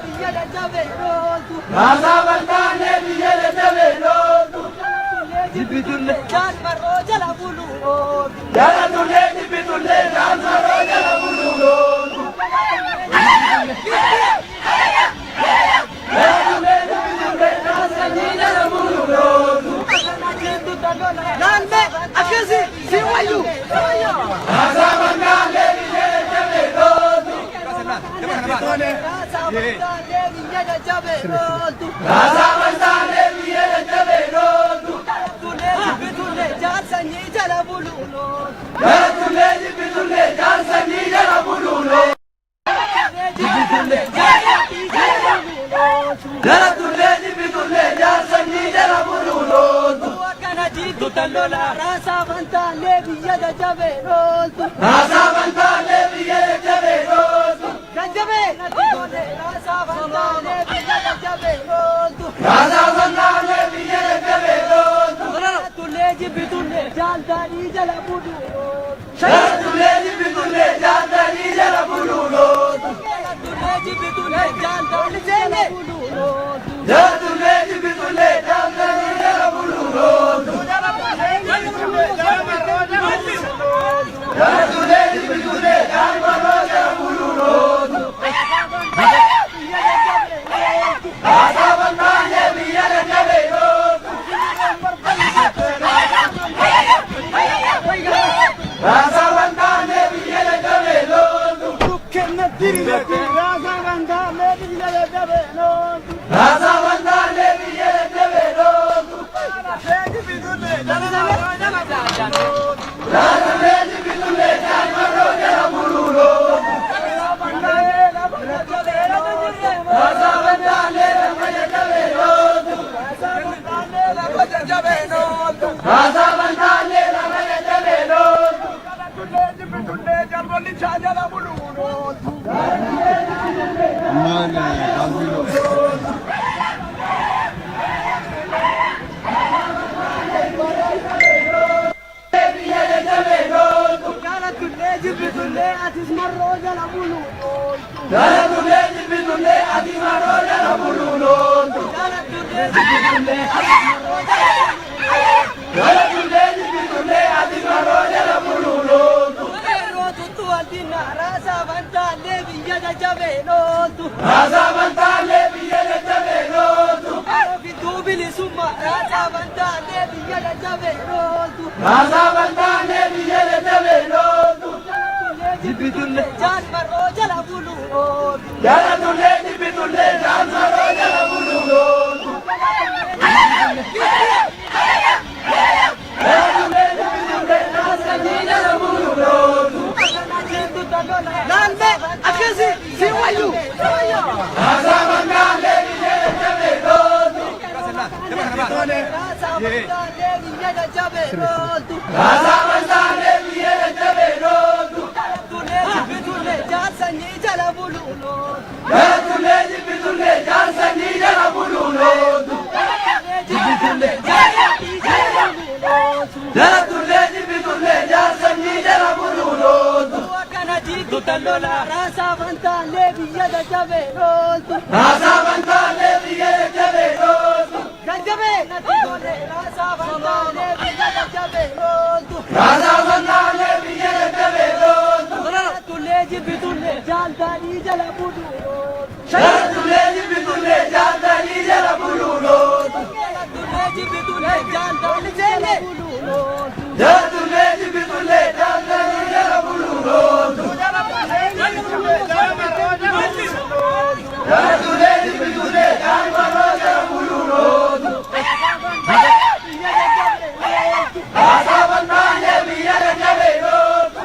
biyya jajjabee looltu. Raasaa bantaalee biyya jajjabee looltu. Jibbitullee jaal marroo jala bulu ooltu. Jala tullee jibbitullee jaal marroo jala bulu looltu. Jala tullee jibbitullee jaal sanyii jala bulu looltu. Laalme akkasi si wayyu. Raasaa bantaalee biyya jajjabee looltu. Raasaa bantaalee biyya jajjabee looltu. Raasaa bantaalee biyya jajjabee looltu. Tullee jibbitullee jaal sanyii jala bulu ooltu. Jala tullee jibbitullee jaal sanyii jala bulu looltu. Jibbitullee jaal sanyii jala bulu ooltu. Jala tullee jibbitullee jaal sanyii jala bulu looltu. Akkana jiitu tallola raasaa fantaalee biyya jajjabee looltu. Raasaa bantaalee biyya jajjabee looltu. Jajjabee raasaa fantaalee biyya jajjabee looltu. Raasaa bantaalee biyya jajjabee looltu. Tullee jibbitullee jaal daadhii jala bulu ooltu. Jala tullee jibbitullee jaal daadhii jala bulu looltu. Tullee jibbitullee jaal daadhii jala bulu ooltu. Jala tullee jibbitullee jaal daadhii jala bulu looltu. Jala tullee jibbitullee jaal marroo jala bulu looltu. Raasaa bantaalee biyya jajjabee looltu. Raasaa bantaalee biyya jajjabee looltu. Raasaa fantaalee biyya jajjabee looltu. Raasaa bantaalee biyya jajjabee looltu. Jala tullee jibbitullee jaal marroo jala bulu looltu. Raasaa bantaalee lafa jajjabee looltu. Raasaa bantaalee lafa jajjabee looltu. Biyya jajjabee looltu. Jala tullee jibbitullee atis marroo jala bulu ooltu. Jala tullee jibbitullee ati marroo jala bulu looltu. Jala tullee jibbitullee atis marroo jala bulu ooltu. Jala tullee jibbitullee ati marroo jala bulu looltu. Yeroo tuttu waldina raasaa fantaalee biyya jajjabee looltu. Raasaa bantaalee biyya jajjabee looltu. Fiduu bilisummaa raasaa fantaalee biyya jajjabee looltu. Raasaa bantaalee biyya jajjabee looltu. Tullee jibbitullee jaal marroo jala bulu ooltu. Jala tullee jibbitullee jaal marroo jala bulu looltu. Jala tullee jibbitullee jaal sanyii jala bulu looltu. Laalme akkasi si wayyu. Raasaa bantaalee biyya jajjabee looltu. Raasaa fantaalee biyya jajjabee looltu. Raasaa bantaalee biyya jajjabee looltu. Tullee jibbitullee jaal sanyii jala bulu ooltu. Jala tullee jibbitullee jaal sanyii jala bulu looltu. Jibbitullee jaal sanyii jala bulu ooltu. Jala tullee jibbitullee jaal sanyii jala bulu looltu. Akkana jiitu tallola raasaa fantaalee biyya jajjabee looltu. Raasaa bantaalee biyya jajjabee looltu. Jajjabee raasaa fantaalee biyya jajjabee looltu. Raasaa bantaalee biyya jajjabee looltu. Tullee jibbitullee jaal daadhii jala bulu ooltu. Jala tullee jibbitullee jaal daadhii jala bulu looltu. Tullee jibbitullee jaal daadhii jala bulu ooltu. Jala tullee jibbitullee jaal daadhii jala bulu looltu. Jala tullee jibbitullee jaal marroo jala bulu looltu. Raasaa bantaalee biyya jajjabee looltu.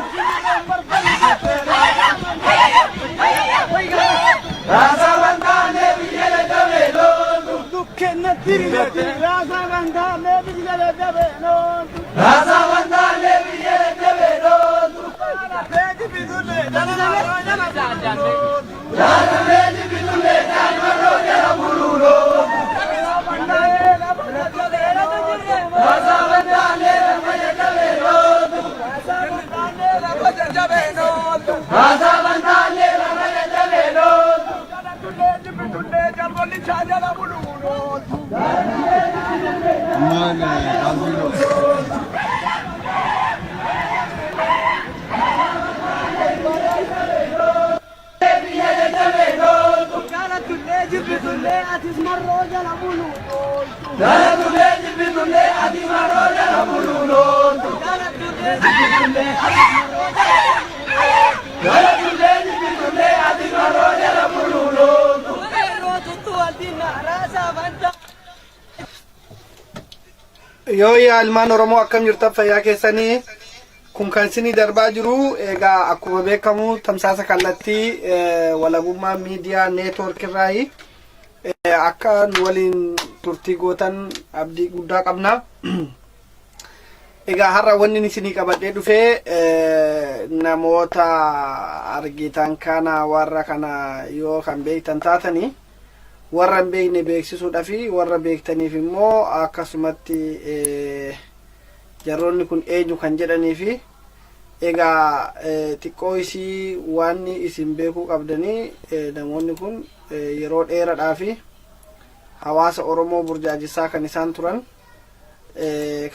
Raasaa bantaalee biyya jajjabee looltu. Raasaa fantaalee biyya jajjabee looltu. Raasaa bantaalee biyya jajjabee looltu. Jala tullee jibbitullee jaal marroo jala bulu looltu. Raasaa bantaalee lafa jajjabee looltu. Raasaa bantaalee lafa jajjabee looltu. Qollichaa jala buluun ooltu. Jaalatullee jibbitullee atis marroo jala buluun ooltu. Jaalatullee jibbitullee ati marroo jala buluun ooltu. Jaalatullee jibbitullee atis marroo jala buluun ooltu. Jaalatullee jibbitullee ati marroo jala buluun ooltu. Qeerroo tuttu waltinna raasaa fanta. Yoo yaa ilmaan Oromoo, akkam jirtan? Fayyaa keessanii? Kun kan isinii darbaa jiru egaa akkuma beekamu tamsaasa kallattii Walabummaa Miidiyaa Network irraayi. Akka nu waliin turtii gootan abdii guddaa qabna. Egaa har'a wanni inni isinii qabadhee dhufee namoota argitan kana, warra kana yoo kan beektan taatanii, warra hin beekne beeksisuudhafi, warra beektaniif immoo akkasumatti jarroonni kun eenyu kan jedhanii fi egaa xiqqoo isii waan isin beekuu qabdanii, namoonni kun yeroo dheeradhaa fi hawaasa Oromoo burjaajessaa kan isaan turan,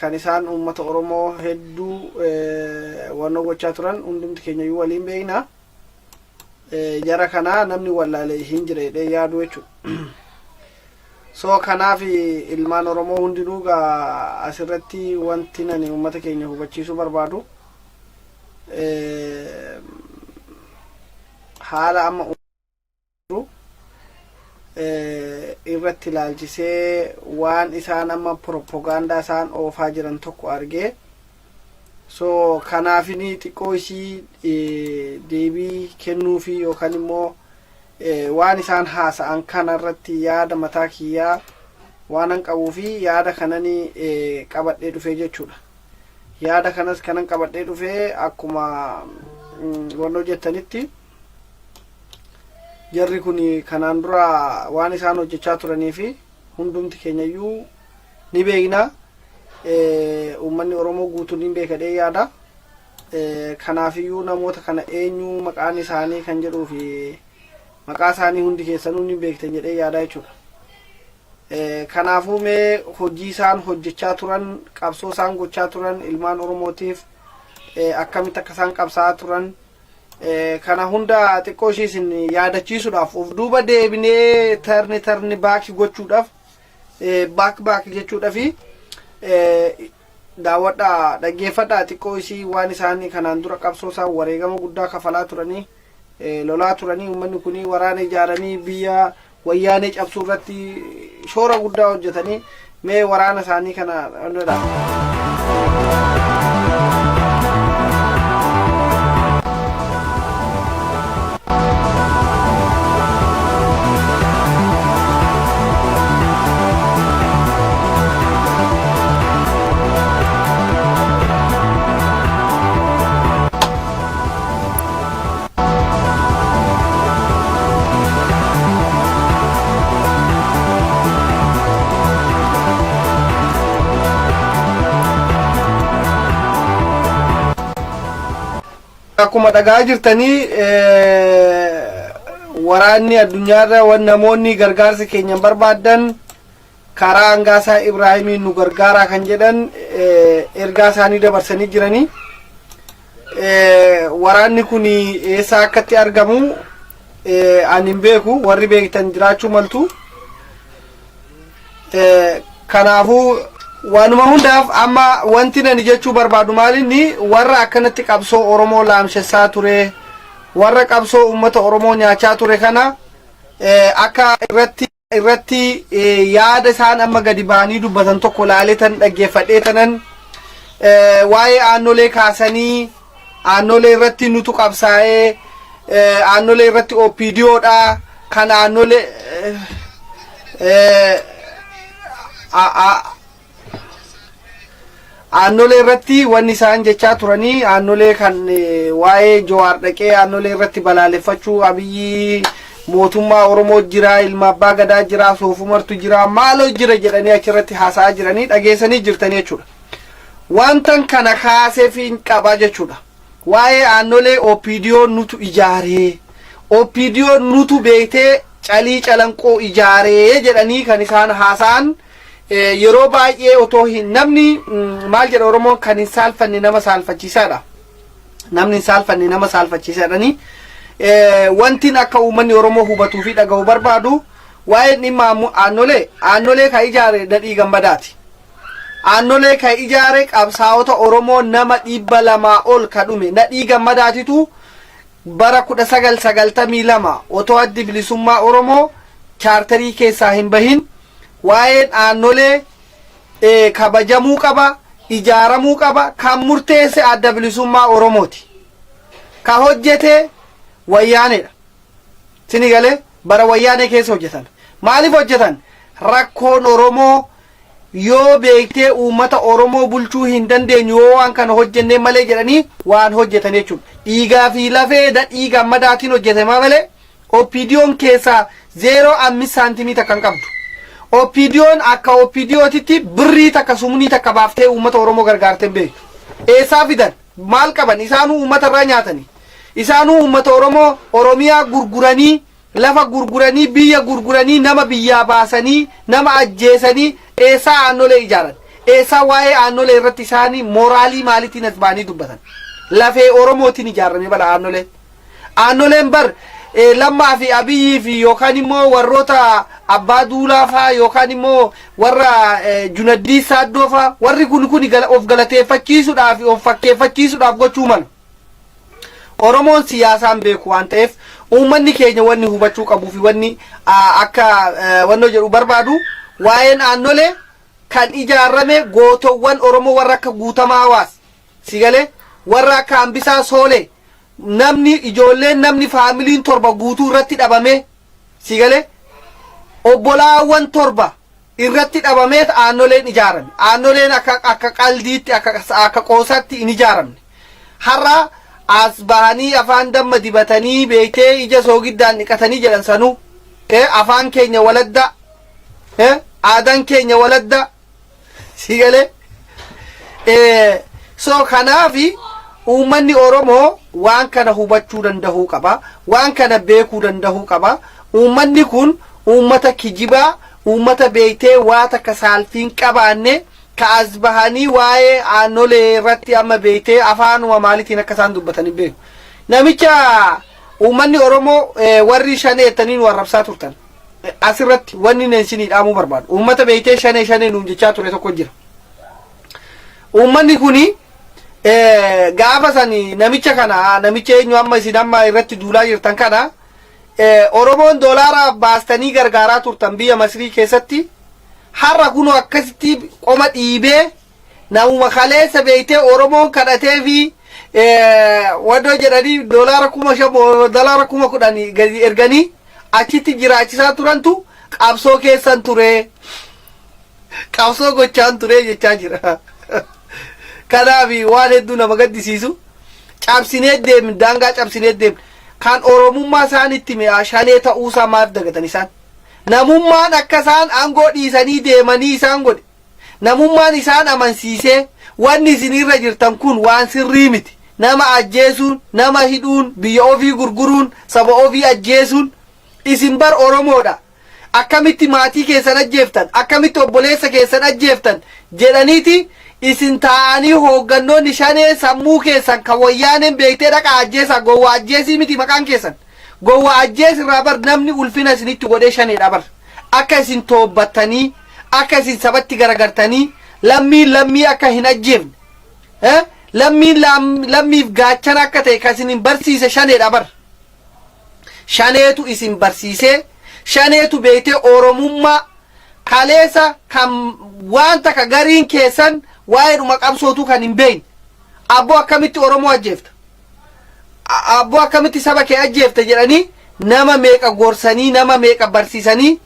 kan isaan uummata Oromoo hedduu wannoo gochaa turan hundumti keenya iyyuu waliin beekna. Jara kanaa namni wallaale hin jire jedhee yaadu jechuudha. So kanaaf ilmaan Oromoo hundinuu gaa asirratti wanti nani uummata keenya hubachiisuu barbaadu, haala amma jiru irratti ilaalchisee waan isaan amma propagaandaa isaan oofaa jiran tokko argee, so kanaafini xiqqoo isii deebii kennuufi yookaan immoo waan isaan haasa'an kana irratti yaada mataa kiyyaa waanan qabuu fi yaada kanani qabadhee dhufee jechuudha. Yaada kanas kanan qabadhee dhufee akkuma wannoo jettanitti, jarri kun kanaan dura waan isaan hojjechaa turanii fi hundumti keenya iyyuu ni beekna. Uummanni Oromoo guutuun ni beeka jedhee yaada. Kanaafiyyuu namoota kana eenyu maqaan isaanii kan jedhuu fi maqaa isaanii hundi keessanuu ni beektan jedhee yaada jechuudha. Kanaafuu mee hojii isaan hojjechaa turan, qabsoo isaan gochaa turan, ilmaan Oromootiif akkamitti akka isaan qabsaa'aa turan kana hunda xiqqoo ishii isin yaadachiisuudhaaf, of duuba deebinee turn turn back gochuudhaaf, back back jechuudhaafi daawwadhaa, dhaggeeffadhaa xiqqoo isii waan isaan kanaan dura qabsoo isaan wareegama guddaa kafalaa turanii, lolaa turanii, uummanni kun waraana ijaaranii biyya wayyaanee cabsuu irratti shoora guddaa hojjetanii, mee waraana isaanii kana dha. Akkuma dhagaa jirtanii, waraanni addunyaarra wan namoonni gargaarsa keenya barbaadan karaa Hangaasaa Ibraahimiin nu gargaaraa kan jedhan ergaa isaanii dabarsanii jiranii. Waraanni kun eessa akkatti argamu ani hin beeku, warri beektan jiraachuu maltu. Kanaafuu waanuma hundaaf amma wanti nani jechuu barbaadu maalinni, warra akkanatti qabsoo Oromoo laamshessaa ture, warra qabsoo uummata Oromoo nyaachaa ture kana akka irratti yaada isaan amma gadi ba'anii dubbatan tokko laaletan dhaggeeffadhee tanan, waa'ee aannolee kaasanii, aannolee irratti nutu qabsaa'ee, aannolee irratti OPDOdha kan aannolee aannolee irratti wanni isaan jechaa turanii, aannolee kan waa'ee Jawaar dhaqee aannolee irratti balaaleffachuu, Abiyyi mootummaa Oromoo jira, ilma abbaa gadaa jira, soofumartu jira, maaloo jira jedhanii achirratti haasa'aa jiranii dhageessanii jirtanii jechuudha. Wantan kana kaaseef qaba jechuudha. Waa'ee aannolee OPDO nutu ijaaree, OPDO nutu beektee Calii Calanqoo ijaaree jedhanii kan isaan haasa'an yeroo baay'ee otoo hin namni maal jedha Oromoon, kan hin saalfanne nama saalfachiisaadha. Namni hin saalfanne nama saalfachiisaadhani. Wantiin akka uummanni Oromoo hubatuu fi dhaga'u barbaadu, waa'een dhimma Aannolee, Aannolee kan ijaare Nadhii Gammadaati. Aannolee kan ijaare qabsaa'ota Oromoo nama 200 ol ka dhume Nadhii Gammadaatitu bara 1992 otoo Addi Bilisummaa Oromoo chaartarii keessaa hin bahin waa'een Aannolee kabajamuu qaba, ijaaramuu qaba kan murteesse Adda Bilisummaa Oromooti. Ka hojjete Wayyaanedha. Sini galee, bara Wayyaanee keessa hojjetan. Maaliif hojjetan? Rakkoon Oromoo yoo beektee uummata Oromoo bulchuu hin dandeenyu yoo waan kana hojjennee malee jedhanii waan hojjetan jechuudha. Dhiigaa fi lafee Nadhii Gammadaatiin hojjetama malee OPDOn keessaa 0.5 saantimii takka hin qabdu. OPDOn akka OPDOtitti birrii takka, sumunii takka baaftee uummata Oromoo gargaartee hin beektu. Eessaa fidan? Maal qaban? Isaanuu uummata irraa nyaatanii. Isaanuu uummata Oromoo Oromiyaa gurguranii, lafa gurguranii, biyya gurguranii, nama biyyaa baasanii, nama ajjeesanii eessaa Aannolee ijaaran? Eessaa waa'ee Aannolee irratti isaanii mooraalii maaliitiin as ba'anii dubbatan? Lafee Oromootiin ijaarame bala Aannoleen. Aannoleen bar Lammaa fi Abiyyii fi yookaan immoo warroota Abbaa Duulaa faa yookaan immoo warra Junaddii Saaddoo faa, warri kun of galateeffachiisuudhaaf fi of fakkeeffachiisuudhaaf gochuu malu. Oromoon siyaasaan beeku waan ta'eef, uummanni keenya wanni hubachuu qabuu fi wanni akka wannoo jedhu barbaadu, waa'een Aannolee kan ijaarame gootowwan Oromoo warra akka Guutamaa Hawaas, sigalee, warra akka Hambisaa Soolee, namni ijoolleen, namni faamiliin torba guutuu irratti dhabame, sigalee, obbolaawwan torba irratti dhabameet Aannoleen ijaarame. Aannoleen akka qaldiitti, akka qoosaatti hin ijaaramne. Har'a as bahanii afaan damma dibatanii, beektee, ija soogiddaan dhiqatanii jedhan sanuu afaan keenya waladda, aadaan keenya waladda, sigalee. So kanaafi uummanni Oromoo waan kana hubachuu dandahuu qaba, waan kana beekuu dandahuu qaba. Uummanni kun uummata kijibaa, uummata beektee waa takka saalfiin qabaanne ka as bahanii waa'ee Aannolee irratti amma beektee afaanuma maaliitiin akka isaan dubbatan hin beeku. Namicha uummanni Oromoo warri Shanee jettanii nu arrabsaa turtan, asirratti wanni inni isinii dhaamuu barbaadu, uummata beektee Shanee Shanee nuun jechaa ture tokko jira. Uummanni kuni gaafa sani namicha kana, namicha eenyu amma isin amma irratti duulaa jirtan kana, Oromoon doolaara baastanii gargaaraa turtan biyya Masrii keessatti, har'a kunoo akkasitti qoma dhiibee namuma kaleessa beektee Oromoon kadhatee fi wannoo jedhanii doolaara 5,000, doolaara 10,000 gadi erganii achitti jiraachisaa turantu qabsoo keessan ture. Qabsoo gochaan ture jechaa jira. Kanaaf waan hedduu nama gaddisiisu, cabsinee deemne, daangaa cabsinee deemne. Kan Oromummaa isaan itti mi'aa Shanee ta'uusaa maaf dagatan isaan? Namummaan akka isaan aangoo dhiisanii deemanii isaan godhe. Namummaan isaan amansiisee wanni isin irra jirtan kun waan sirrii miti. Nama ajjeesuun, nama hidhuun, biyya ofii gurguruun, saba ofii ajjeesuun, isin bar Oromoodha. Akkamitti maatii keessan ajjeeftan, akkamitti obboleessa keessan ajjeeftan jedhaniiti isin taa'anii hooggannoonni Shanee sammuu keessan kan Wayyaaneen beektee dhaqaa ajjeesaa, gowwaa ajjeesii miti maqaan keessan. Gowwaa ajjeesirraa bar namni ulfina isinitti godhee Shaneedha bar. Akka isin toobbattanii, akka isin sabatti garagartanii, lammiin lammii akka hin ajjeefne, lammiin lammiif gaachana akka ta'e kan isin barsiise Shaneedha bar. Shaneetu isin barsiisee, Shaneetu beektee Oromummaa kaleessa kan waan takka gariin keessan waa'eedhuma qabsootuu kan hin beekne. Abboo, akkamitti Oromoo ajjeefta? Abboo, akkamitti saba kee ajjeefta jedhanii nama meeqa gorsanii, nama meeqa barsiisanii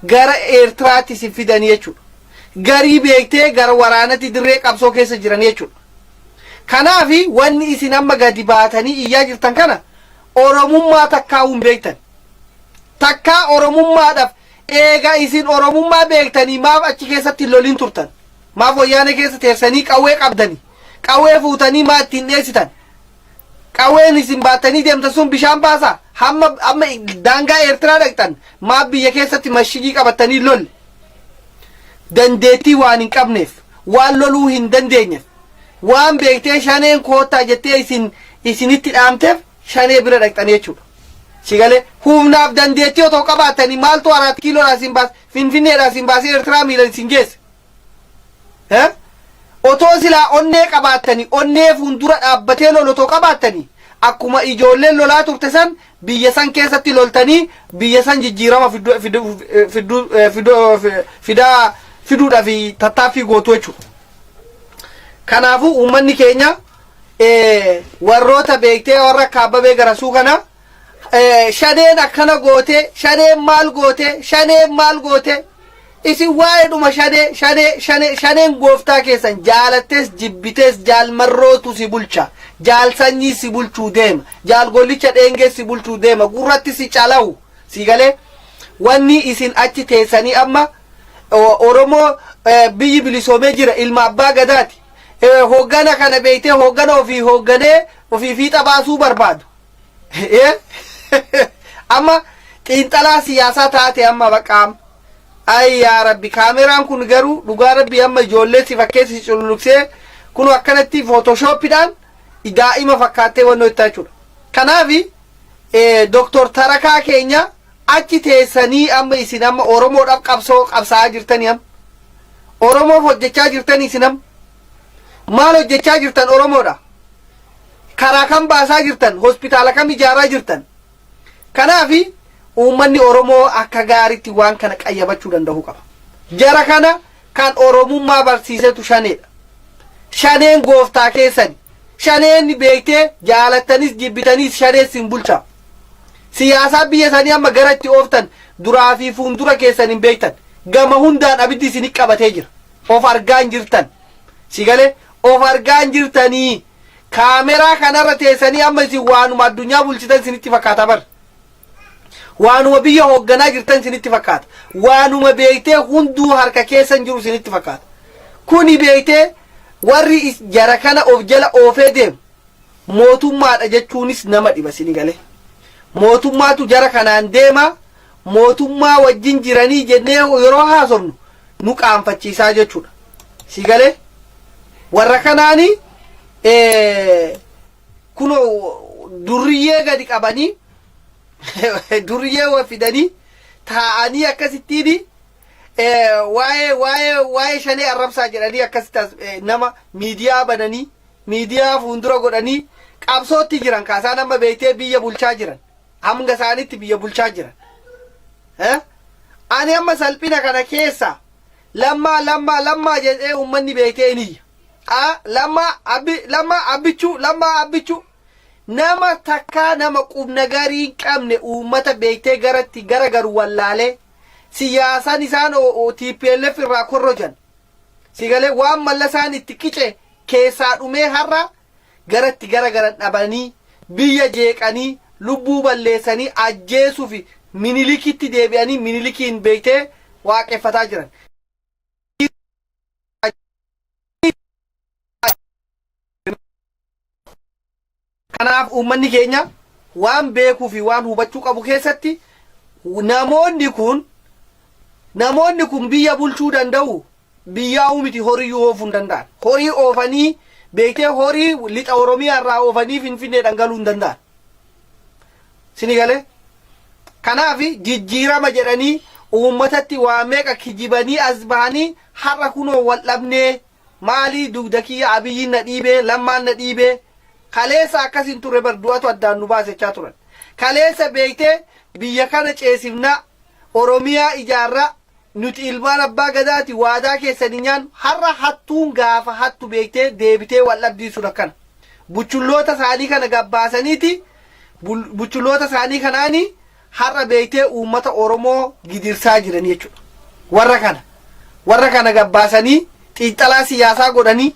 gara Eertiraatti isin fidanii jechuudha. Garii beektee gara waraanatti dirree qabsoo keessa jiran jechuudha. Kanaafi wanni isin amma gadi baatanii iyyaa jirtan kana Oromummaa takkaa hin beektan. Takkaa Oromummaadhaaf eega isin Oromummaa beektanii maaf achi keessatti hin lolin turtan? Maaf Wayyaanee keessa teessanii qawwee qabdanii? Qawwee fuutanii maa ittiin dheessitan? Qawween isin baattanii deemtan sun bishaan baasaa? Hamma amma daangaa Eertiraa dhaqxan, maaf biyya keessatti mashigii qabatanii lolle? Dandeettii waan hin qabneef, waan loluu hin dandeenyeef, waan beektee Shaneen koottaa jettee isin isinitti dhaamteef Shanee bira dhaqxanii jechuudha. Si galee? Humnaaf dandeettii otoo qabaattanii maaltu Araat Kiiloodhaa isin baase, Finfinneedhaa isin baasee Eertiraa miilan isin geesse? Eh? Otoo silaa onnee qabaattanii, onnee fuuldura dhaabbatee lolu otoo qabaattanii, akkuma ijoolleen lolaa turte san biyya san keessatti loltanii biyya san jijjiirama fidduu- fidduu- fidduu- fidduu- fidaa fiduudhaaf tattaaffii gootu jechuudha. Kanaafuu uummanni keenya warroota beektee warra akka Abbabee Garasuu kana, Shaneen akkana goote, Shaneen maal goote, Shaneen maal goote, isin waa'ee dhuma Shanee, Shanee, Shanee, Shaneen gooftaa keessan. Jaalattees jibbitees Jaalmarrootu si bulcha, Jaal Sanyii si bulchuu deema, Jaal Gollicha Dheengee si bulchuu deema, gurratti si calawu. Si galee? Wanni isin achi teessanii amma Oromoo biyyi bilisoomee jira, ilma abbaa gadaati. Hooggana kana beektee hooggana ofii hoogganee ofii fiixa baasuu barbaadu. Amma xiinxalaa siyaasaa taate amma baqaam. Ay yaa Rabbi, kaameraan kun garuu dhugaa Rabbi amma ijoollee si fakkeessi, si cululuqsee kun akkanatti footoshooppiidhaan daa'ima fakkaattee wannoo itti jechuudha. Kanaafi Doktor Tarakaa keenya, achi teessanii amma isin amma Oromoodhaaf qabsoo qabsaa'aa jirtanii, amma Oromoof hojjechaa jirtanii, isin amma maal hojjechaa jirtan Oromoodha? Karaa kam baasaa jirtan? Hospitaala kam ijaaraa jirtan? Kanaafi uummanni Oromoo akka gaariitti waan kana qayyabachuu danda'uu qaba. Jara kana kan Oromummaa barsiisetu Shaneedha. Shaneen gooftaa keessani. Shaneen beektee jaalattanis jibbitanis Shaneen sin bulcha. Siyaasaa biyya sanii amma gara itti ooftan duraa fi fuuldura keessan hin beektan. Gama hundaan abiddi isin qabatee jira. Of argaa hin jirtan. Si galee? Of argaa hin jirtanii. Kaameraa kanarra teessanii amma isin waanuma addunyaa bulchitan isinitti fakkaata bar. Waanuma biyya hoogganaa jirtan isinitti fakkaata. Waanuma beektee hunduu harka keessan jiru isinitti fakkaata. Kuni beektee warri jara kana of jala oofee deemu mootummaadha jechuunis nama dhiba, sini galee. Mootummaatu jara kanaan deema, mootummaa wajjin jiranii jennee yeroo haasofnu nu qaanfachiisaa jechuudha. Si galee? Warra kanaani kunoo durriyyee gadi qabanii, durriyyee wa fidanii taa'anii akkasittiin waa'ee Shanee arrabsaa jedhanii akkasitti as nama miidiyaa bananii, miidiyaa fuuldura godhanii qabsootti jiran. Kaasaan amma beektee biyya bulchaa jiran, hanga isaanitti biyya bulchaa jiran. Ani amma salphina kana keessa Lammaa, Lammaa, Lammaa jedhee uummanni beektee hin iyya. Lammaa Abbi, Lammaa Abbichuu, Lammaa Abbichuu, nama takkaa nama qubna garii hin qabne, uummata beektee garatti gara garu wallaalee siyaasaan isaan TPLF irraa korrojan, si galee? Waan Mallasaan itti qice keessaa dhumee har'a garatti gara garan dhabanii biyya jeeqanii lubbuu balleessanii ajjeesuu fi Minilikitti deebi'anii Minilikiin beektee waaqeffataa jiran. Kanaaf uummanni keenya waan beekuu fi waan hubachuu qabu keessatti namoonni kun biyya bulchuu danda'u? Biyyaa'uu miti, horiyyuu oofuu hin danda'an. Horii oofanii beektee horii lixa Oromiyaa irraa oofanii Finfinneedhaan galuu hin danda'an. Sini galee? Kanaaf jijjiirama jedhanii uummatatti waa meeqa kijibanii as bahanii har'a kunoo wal dhabnee, maalii dugda kiyya, Abiyyiin na dhiibee, Lammaan na dhiibee. Kaleessa akkas hin turre bar, du'atu addaan nu baasechaa turan. Kaleessa beektee biyya kana ceesifnaa, Oromiyaa ijaarraa, nuti ilmaan abbaa gadaati, waadaa keessanii nyaannu. Har'a hattuun gaafa hattu beektee deebitee wal dhabdiin sun akkana. Buchulloota isaanii kana gabbaasaniiti, buchulloota isaanii kanaani har'a beektee uummata Oromoo gidirsaa jiran jechuudha. Warra kana gabbaasanii xiinxalaa siyaasaa godhanii,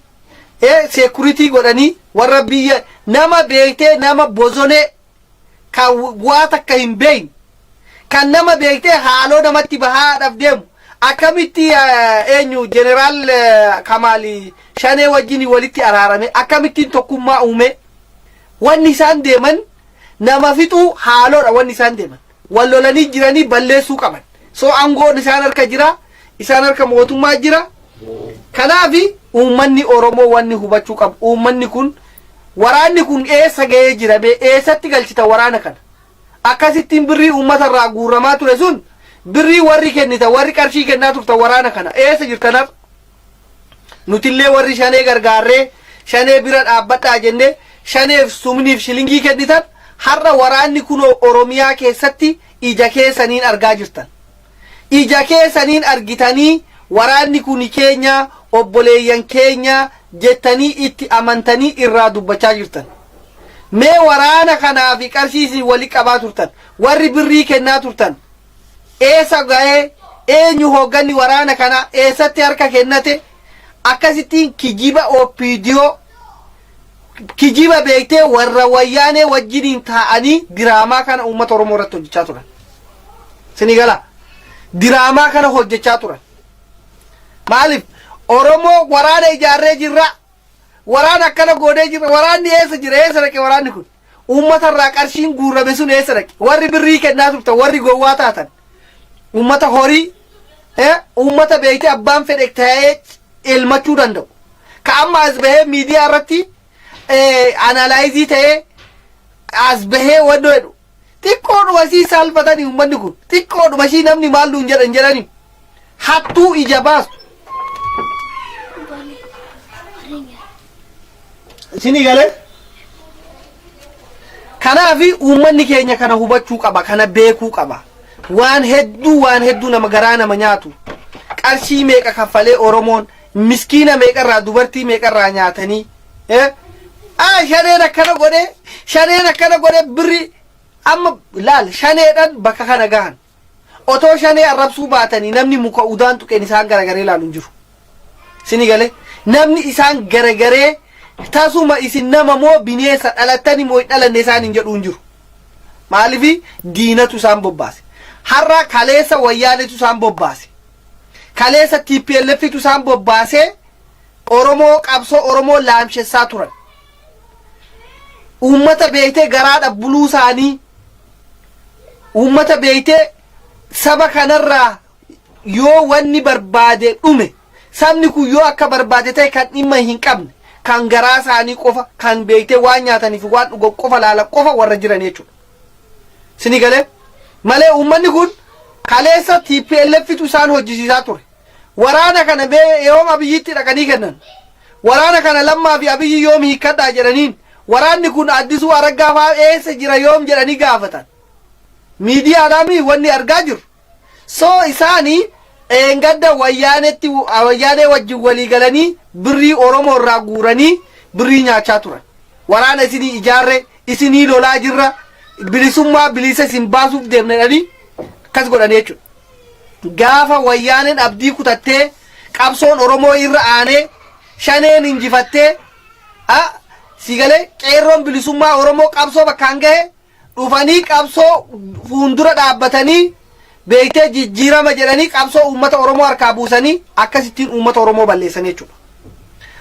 security godhanii, warra biyya nama beektee nama bozonee kan waa takka hin beekne, kan nama beektee haaloo namatti bahaadhaaf deemu, akkamitti eenyu jeneraal Kamaali Shanee wajjin walitti araarame, akkamittiin tokkummaa uume? Wanni isaan deeman Nama fixuu haaloodha wanni isaan deeman. Wal lolanii jiranii balleessuu qaban. So aangoon isaan harka jira, isaan harka mootummaa jira. Kanaafi uummanni Oromoo wanni hubachuu qabu, uummanni kun, waraanni kun eessa ga'ee jira bee? Eessatti galchita waraana kana? Akkasittiin birrii uummata irraa guurramaa ture sun, birrii warri kennita, warri qarshii kennaa turtan, waraana kana eessa jirtan har'a? Nutillee warri Shanee gargaarree, Shanee bira dhaabbadhaa jennee Shaneef sumniif shilingii kennitan, har'a waraanni kunoo Oromiyaa keessatti ija keessaniin argaa jirtan. Ija keessaniin argitanii waraanni kuni keenya, obboleeyyan keenya jettanii itti amantanii irraa dubbachaa jirtan. Mee waraana kanaa fi qarshii isin wali qabaa turtan, warri birrii kennaa turtan eessa ga'ee? Eenyu hoogganni waraana kanaa? Eessatti harka kennate? Akkasittiin kijiba OPDO, kijiba beektee warra Wayyaanee wajjiniin taa'anii diraamaa kana uummata Oromoo irratti hojjechaa turan. Sini gala, diraamaa kana hojjechaa turan. Maaliif Oromoo waraana ijaarree jirra, waraana akkana goonee jirra? Waraanni eessa jira? Eessa dhaqe waraanni kun? Uummata irraa qarshiin guurrame sun eessa dhaqe? Warri birrii kennaa turtan, warri gowwaa taatan, uummata horii, uummata beektee abbaan fedhe ta'ee elmachuu danda'u. Ka amma as bahee miidiyaa irratti analyze ta'ee as bahee wannoo jedhu, xiqqoodhuma sii saalfatanii, uummanni kun xiqqoodhuma sii namni maal nuun jedhan jedhanii hattuu ija baastu. Isinii galee? Kanaafi uummanni keenya kana hubachuu qaba, kana beekuu qaba. Waan hedduu, waan hedduu nama garaa nama nyaatu. Qarshii meeqa kaffalee Oromoon miskiina meeqarraa, dubartii meeqarraa nyaatanii. Shaneen akkana godhee, Shaneen akkana godhee, birri amma laal, Shaneedhaan bakka kana gahan. Otoo Shanee arrabsuu baatanii namni muka udaan tuqeen isaan garagaree ilaalu hin jiru. Sini galee, namni isaan garagaree tasuma isin nama moo bineensa, dhalattani moo hin dhalanne isaan hin jedhu hin jiru. Maalifi diinatu isaan bobbaase. Har'a kaleessa Wayyaanetu isaan bobbaase. Kaleessa TPLFtu isaan bobbaasee Oromoo, qabsoo Oromoo laamshessaa turan. Uummata beektee garaadha buluu isaanii, uummata beektee saba kanarraa yoo wanni barbaade dhume, sabni kun yoo akka barbaade ta'e kan dhimma hin qabne, kan garaa isaanii qofa, kan beektee waan nyaatanii fi waan dhugan qofa laalan qofa warra jiran jechuudha. Sini galee? Malee uummanni kun kaleessa TPLFtu isaan hojjisiisaa ture. Waraana kana bee yoom Abiyyitti dhaqanii kennan? Waraana kana Lammaa fi Abiyyi yoom hiikkadhaa jedhaniin? Waraanni kun Addisuu Araggaa fa'aa eessa jira yoom jedhanii gaafatan? Miidiyaadhaan wanni argaa jirru. So isaanii eengadda Wayyaanetti, Wayyaanee wajjin walii galanii birrii Oromoo irraa guuranii birrii nyaachaa turan. Waraana isinii ijaarre, isinii lolaa jirra, bilisummaa bilisa isin baasuuf deemna jedhanii akkas godhanii jechuudha. Gaafa Wayyaaneen abdii kutattee, qabsoon Oromoo irra aanee, Shaneen injifattee, si galee, qeerroon bilisummaa Oromoo qabsoo bakkaan gahe, dhufanii qabsoo fuuldura dhaabbatanii beektee jijjiirama jedhanii qabsoo uummata Oromoo harkaa buusanii akkasittiin uummata Oromoo balleessan jechuudha.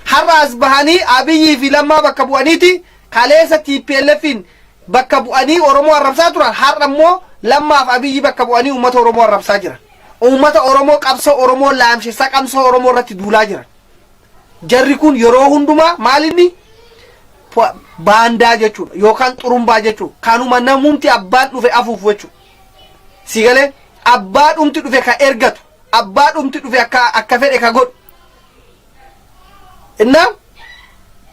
Har'a as bahanii Abiyyii fi Lammaa bakka bu'aniiti kaleessa TPLFin bakka bu'anii Oromoo arrabsaa turan, har'a immoo Lammaa fi Abiyyi bakka bu'anii uummata Oromoo arrabsaa jiran. Uummata Oromoo, qabsoo Oromoo laamshessaa, qabsoo Oromoo irratti duulaa jiran. Jarri kun yeroo hundumaa maal inni baandaa jechuudha yookaan xurumbaa jechuudha. Kanuma namumti abbaan dhufe afuufu jechuudha. Si galee? Abbaa dhumti dhufe ka ergatu, abbaa dhumti dhufe akka fedhe ka godhu. Innaa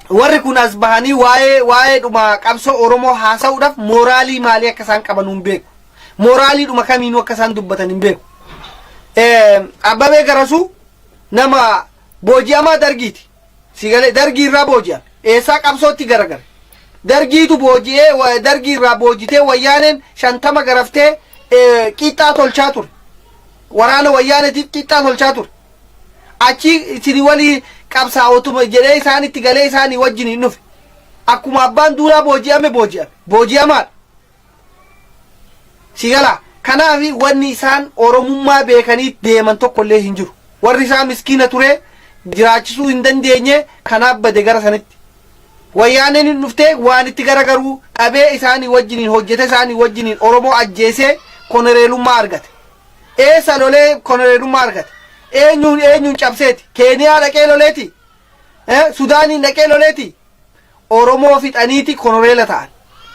warri kun as bahanii waa'ee dhuma qabsoo Oromoo haasa'uudhaaf mooraalii maalii akka isaan qaban hin beeku. Mooraalii dhuma kamiinuu akka isaan dubbatan hin beeku. Abbabee Garasuu nama booji'amaa Dargiiti. Si galee? Dargii irraa booji'ame. Eessaa qabsootti garagale? Dargiitu booji'ee, Dargii irraa boojitee Wayyaaneen 50 garaftee qixxaa tolchaa ture. Waraana Wayyaaneetiif qixxaa tolchaa ture. Achi isin walii qabsaa'otuma jedhee isaanitti galee isaanii wajjin hin dhufe. Akkuma Abbaan Duulaa booji'ame booji'ame. Booji'amaadha. Si galaa? Kanaaf wanni isaan Oromummaa beekanii deeman tokko illee hin jiru. Warri isaa miskiina ture, jiraachisuu hin dandeenye, kanaaf bade gara sanitti. Wayyaaneen hin dhuftee waan itti garagaruu dhabee isaanii wajjiniin hojjete, isaanii wajjiniin Oromoo ajjeesee konoreelummaa argate. Eessa lolee konoreelummaa argate? Eenyuun eenyuun cabseeti? Keeniyaa dhaqee loleeti? Sudaaniin dhaqee loleeti? Oromoo fixaniiti konoreela ta'an.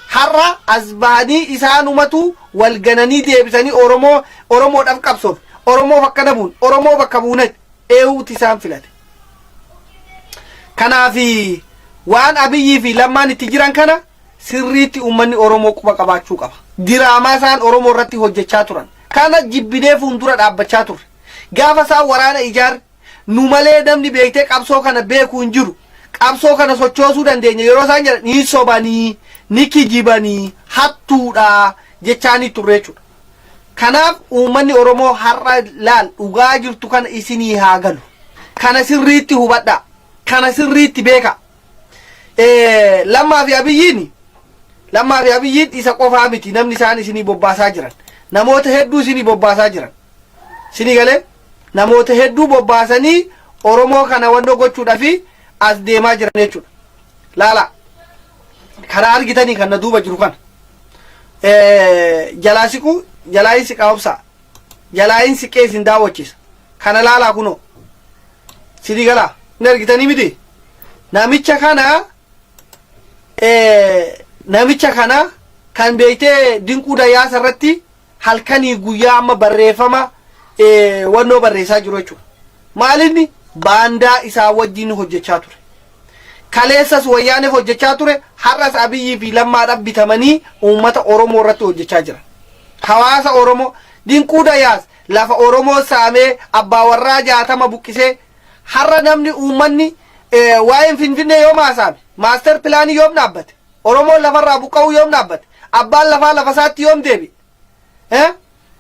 Har'a as bahanii isaanumatu wal gananii deebisanii Oromoo Oromoodhaaf qabsoof, Oromoof akkana buun, Oromoo bakka buunet eewuuti isaan filate. Kanaaf waan Abiyyii fi Lammaan itti jiran kana sirriitti uummanni Oromoo quba qabaachuu qaba. Diraamaa isaan Oromoo irratti hojjechaa turan. Kana jibbinee fuuldura dhaabbachaa turre. Gaafa isaan waraana ijaarre nu malee namni beektee qabsoo kana beeku hin jiru. Qabsoo kana sochoosuu dandeenya yeroo isaan jedhan ni sobanii, ni kijibanii, hattuudha jechaanii turre jechuudha. Kanaaf uummanni Oromoo har'a laal dhugaa jirtu kana isinii haa galu. Kana sirriitti hubadhaa. Kana sirriitti beekaa. Lammaa fi Abiyyiin Lammaa fi Abiyyiin isa qofaa miti namni isaan isinii bobbaasaa jiran. Namoota hedduu isinii bobbaasaa jiran. Isinii galee namoota hedduu bobbaasanii Oromoo kana wannoo gochuudhaafi as deemaa jiran jechuudha. Laala karaa argitanii kan na duuba jiru kana. Jalaa siquu jalaa hin siqaa obsaa. Jalaa hin siqee isin daawwachiisa. Kana laalaa kunoo. Isinii galaa hin argitanii miti. Namicha kana namicha kana kan beektee Dinquu Dayyaasa irratti halkanii guyyaa amma barreeffama wannoo barreessaa jiru jechuudha. Maalinni baandaa isaa wajjin hojjechaa ture. Kaleessas Wayyaaneef hojjechaa ture, har'as Abiyyii fi Lammaadhaaf bitamanii uummata Oromoo irratti hojjechaa jira. Hawaasa Oromoo Dinquu Dayyaas lafa Oromoo saamee abbaa warraa 60 buqqisee har'a namni uummanni waa'een Finfinnee yoom haasaame? Maaster pilaanii yoom dhaabbate? Oromoon lafarraa buqqa'uu yoom dhaabbate? Abbaan lafaa lafa isaatti yoom deebi'e? Eh?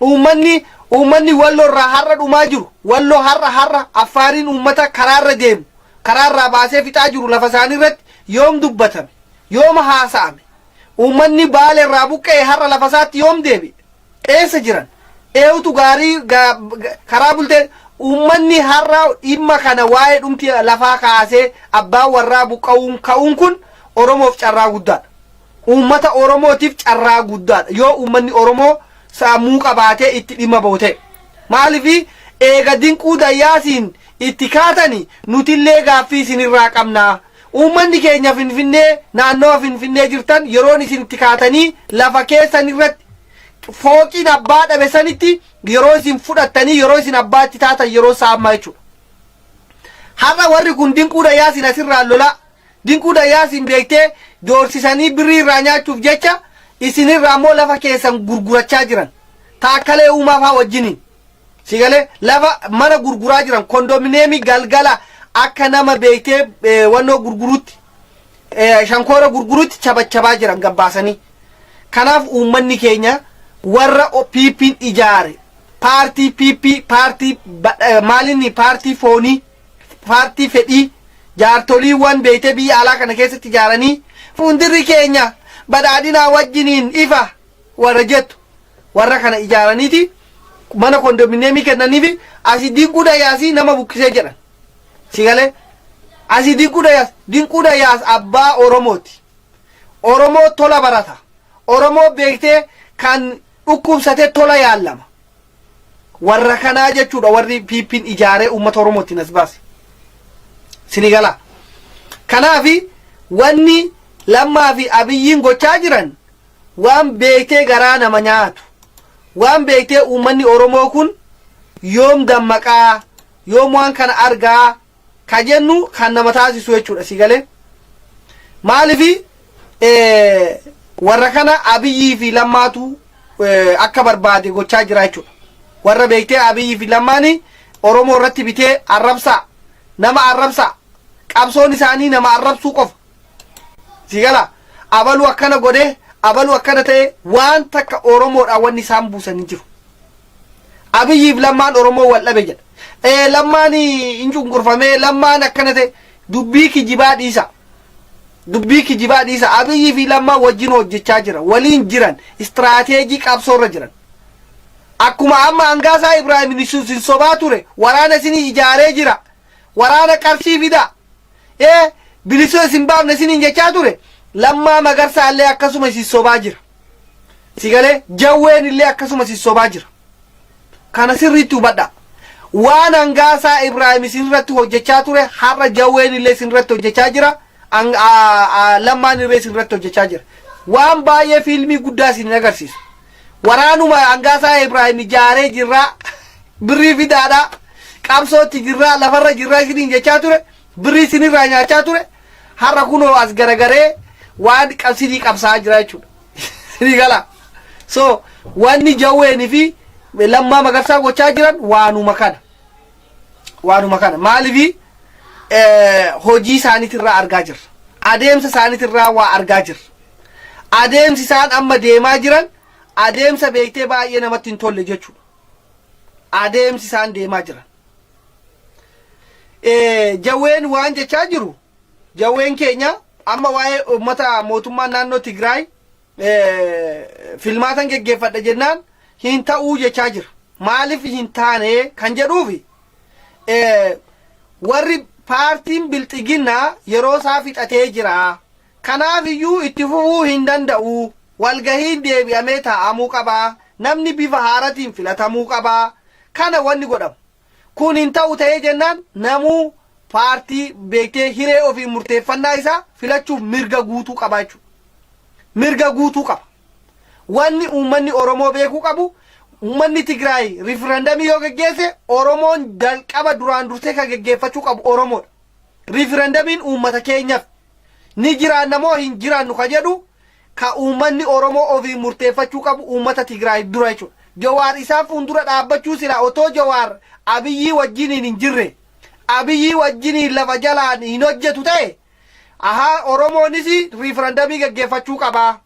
Uummanni uummanni Walloo irraa har'a dhumaa jiru, Walloo har'a har'a Affaariin uummata karaarra deemu, karaarraa baasee fixaa jiru lafa isaanii irratti yoom dubbatame? Yoom haasa'ame? Uummanni Baale irraa buqqa'e har'a lafa isaatti yoom deebi'e? Eessa jiran? Eewutu gaarii karaa bultee uummanni har'a dhimma kana waa'ee dhumti lafaa kaasee abbaan warraa buqqa'uun ka'uun kun Oromoof carraa guddaadha. Uummata Oromootiif carraa guddaadha. Yoo uummanni Oromoo sammuu qabaatee itti dhimma bahu ta'e. Maaliif eega Dinquu Dayyaasiin itti kaatani nutillee gaaffii isinirraa qabna. Uummanni keenya Finfinnee naannawa Finfinnee jirtan yeroon isin itti kaatanii lafa keessan irratti fooqiin abbaa dhabe sanitti yeroo isin fudhattanii yeroo isin abbaa itti taatan yeroo isaa ammaa jechuudha. Har'a warri kun Dinquu Dayyaasiin asirraan lolaa Dinquu Dayyaasiin beektee doorsisanii birrii irraa nyaachuuf jecha isinirraa immoo lafa keessan gurgurachaa jiran. Taakkalee Uumaa faa wajjiniin. Si galee lafa mana gurguraa jiran kondominiyeemii galgala akka nama beektee wannoo gurgurutti shankoora gurgurutti chabachabaa jiran gabbaasanii. Kanaaf uummanni keenya warra PP'n ijaare paartii PP paartii maalinni paartii foonii paartii fedhii jaartoliiwwan beektee biyya alaa kana keessatti ijaaranii fuundirri keenya badhaadhinaa wajjiniin ifa warra jettu warra kana ijaaraniiti mana kondominiyeemii kennaniifi asii Dinquu Dayyaasii nama buqqisee jedhan. Si galee asii Dinquu Dayyaas Dinquu Dayyaas abbaa Oromooti. Oromoo tola barata. Oromoo beektee kan dhukkubsate tola yaallama. Warra kanaa jechuudha warri PP'n ijaaree uummata Oromootiin as baase. Sini galaa. Kanaafi wanni Lammaa fi Abiyyiin gochaa jiran waan beektee garaa nama nyaatu. Waan beektee uummanni Oromoo kun yoom dammaqaa, yoom waan kana argaa ka jennu kan nama taasisu jechuudha si galee. Maalifi warra kana Abiyyii fi Lammaatu akka barbaade gochaa jira jechuudha. Warra beektee Abiyyii fi Lammaani Oromoo irratti bitee arrabsaa, nama arrabsaa, qabsoon isaanii nama arrabsuu qofa. Si gala abaluu akkana godhee abaluu akkana ta'e waan takka Oromoodhaan wanni isaan buusan hin jiru. Abiyyiif Lammaan Oromoo wal dhabe jedha. Ee Lammaan hin cunqurfamee Lammaan akkana ta'e dubbii kijibaa dhiisa. Dubbii kijibaa dhiisa. Abiyyii fi Lammaan wajjin hojjechaa jira. Waliin jiran istiraateejii qabsoorra jiran. Akkuma amma Hangaasaa Ibraahim isin sobaa ture waraana isinii ijaaree jira. Waraana qarshii fidaa. Ee Bilisoo isin baafne isiniin jechaa ture, Lammaa Magarsaa illee akkasuma isin sobaa jira. Si galee? Jawween illee akkasuma isin sobaa jira. Kana sirriitti hubadhaa. Waan Hangaasaa Ibraahim isin irratti hojjechaa ture har'a Jawween illee isin irratti hojjechaa jira. Lammaan illee isin irratti hojjechaa jira. Waan baay'ee fiilmii guddaa isin hin agarsiisu. Waraanuma Hangaasaa Ibraahim ijaaree jirraa, birrii fidaadhaa, qabsootti jirraa, lafarra jirraa isiniin jechaa ture, birrii isinirraa nyaachaa ture. Har'a kunoo as garagaree waan qabsinii qabsaa'aa jira jechuudha. Isinii galaa. So wanni Jawweenii fi Lammaa Magarsaa gochaa jiran waanuma kana. Waanuma kana. Maaliifi hojii isaaniitirraa argaa jirra. Adeemsa isaaniitirraa waa argaa jirra. Adeemsi isaan amma deemaa jiran adeemsa beektee baay'ee namatti hin tolle jechuudha. Adeemsi isaan deemaa jiran. Jawween waan jechaa jiru, Jawween keenya amma waa'ee uummata mootummaan naannoo Tigraay filmaatan geggeeffadha jennaan hin ta'uu jechaa jira. Maaliif hin taane kan jedhuufi warri paartiin Bilxiginnaa yeroo isaa fixatee jira. Kanaaf iyyuu itti fufuu hin danda'u. Walgahiin deebi'amee taa'amuu qaba. Namni bifa haaratiin filatamuu qaba. Kana wanni godhamu. Kun hin ta'u ta'ee jennaan namuu paartii beektee hiree ofiin murteeffannaa isaa filachuuf mirga guutuu qaba jechuudha. Mirga guutuu qaba. Wanni uummanni Oromoo beekuu qabu, uummanni Tigraay riifirandamii yoo geggeesse Oromoon jalqaba duraan dursee kan geggeeffachuu qabu Oromoodha. Riifirandamiin uummata keenyaaf ni jiraanna moo hin jiraannu ka jedhu ka uummanni Oromoo ofiin murteeffachuu qabu uummata Tigraay dura jechuudha. Jawaar isaan fuuldura dhaabbachuu silaa otoo Jawaar Abiyyii wajjiniin hin jirre, Abiyyii wajjiniin lafa jalaan hin hojjetu ta'e, ahaa, Oromoonis riifirandamii geggeeffachuu qaba.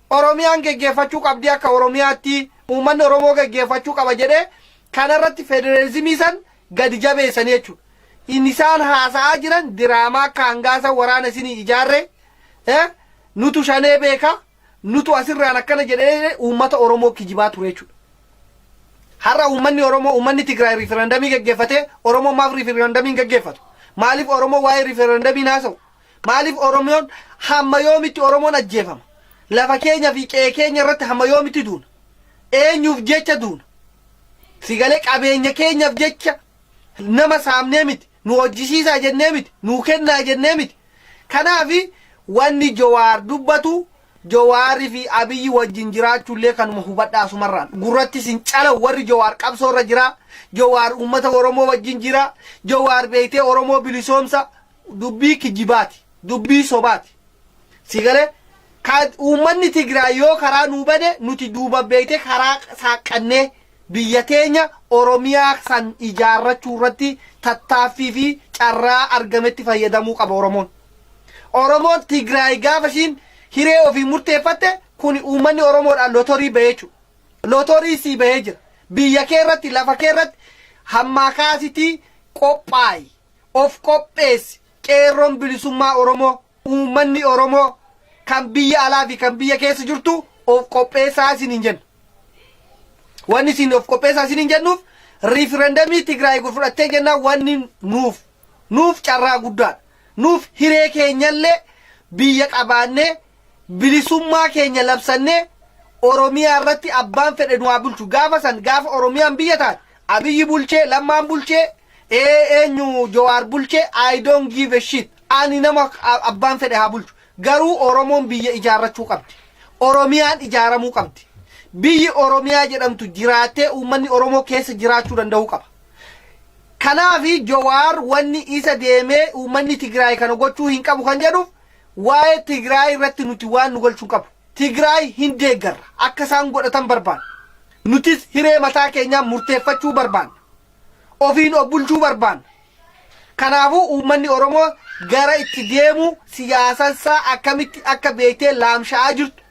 Oromiyaan geggeeffachuu qabdi, akka Oromiyaatti uummanni Oromoo geggeeffachuu qaba jedhee kanarratti federeezimii san gadi jabeessanii jechuudha. Inni isaan haasa'aa jiran diraamaa akka hangaasa waraana isinii ijaarre, nutu shanee beeka, nutu asirraan akkana jedhee uummata Oromoo kijibaa ture jechuudha. Har'a uummanni Oromoo, uummanni Tigraay riiferandamii geggeeffatee Oromoon maaf riiferandamii hin geggeeffatu? Maaliif Oromoo waa'ee riiferandamii hin haasa'u? Maaliif Oromoon hamma yoomitti Oromoon ajjeefama? Lafa keenya fi qe'ee keenya irratti hamma yoomitti duuna? Eenyuuf jecha duuna? Sigalee qabeenya keenyaaf jecha nama saamnee miti, nu hojjisiisaa jennee miti, nuu kennaa jennee miti. Kanaaf wanni Jawaar dubbatu, Jawaarii fi Abiyyi wajjin jiraachuullee kanuma hubadhaa asumarraan. Gurratti isin calawu warri Jawaar qabsoo irra jira, Jawaar uummata Oromoo wajjin jira, Jawaar beektee Oromoo bilisoomsa, dubbii kijibaati, dubbii sobaati. Si galee ka uummanni Tigraay yoo karaa nuu bane nuti duuba beektee karaa saaqqannee biyya teenya Oromiyaa san ijaarrachuu irratti tattaaffii fi carraa argametti fayyadamuu qaba Oromoon. Oromoon Tigraay gaafa ishiin hiree ofii murteeffatte kuni uummanni Oromoodhaan lotorii bahee jechuudha. Lotorii sii bahee jira. Biyya kee irratti, lafa kee irratti hammaa kaasitii qophaayi. Of qopheessi. Qeerroon bilisummaa Oromoo, uummanni Oromoo kan biyya alaa fi kan biyya keessa jirtu of qopheessaa isiniin jenna. Wanni isin of qopheessaa isiniin jennuuf riifirandamii Tigraay fudhattee jennaan wanni nuuf carraa guddaadha. Nuuf hiree keenyallee biyya qabaannee bilisummaa keenya labsannee Oromiyaa irratti abbaan fedhe nu haa bulchu. Gaafa san, gaafa Oromiyaan biyya taate, Abiyyi bulchee, Lammaan bulchee, eenyu Jawaar bulchee, I don't give a shit. Ani nama abbaan fedhe haa bulchu. Garuu Oromoon biyya ijaarrachuu qabdi. Oromiyaan ijaaramuu qabdi. Biyyi Oromiyaa jedhamtu jiraattee uummanni Oromoo keessa jiraachuu danda'uu qaba. Kanaafi Jawaar wanni isa deemee uummanni Tigraay kana gochuu hin qabu kan jedhuuf waa'ee Tigraay irratti nuti waan nu galchuu qabu. Tigraay hin deeggarra. Akka isaan godhatan barbaanna. Nutis hiree mataa keenyaa murteeffachuu barbaanna. Ofiin of bulchuu barbaanna. Kanaafuu uummanni Oromoo gara itti deemu, siyaasansaa akkamitti akka beektee laamsha'aa jirtu,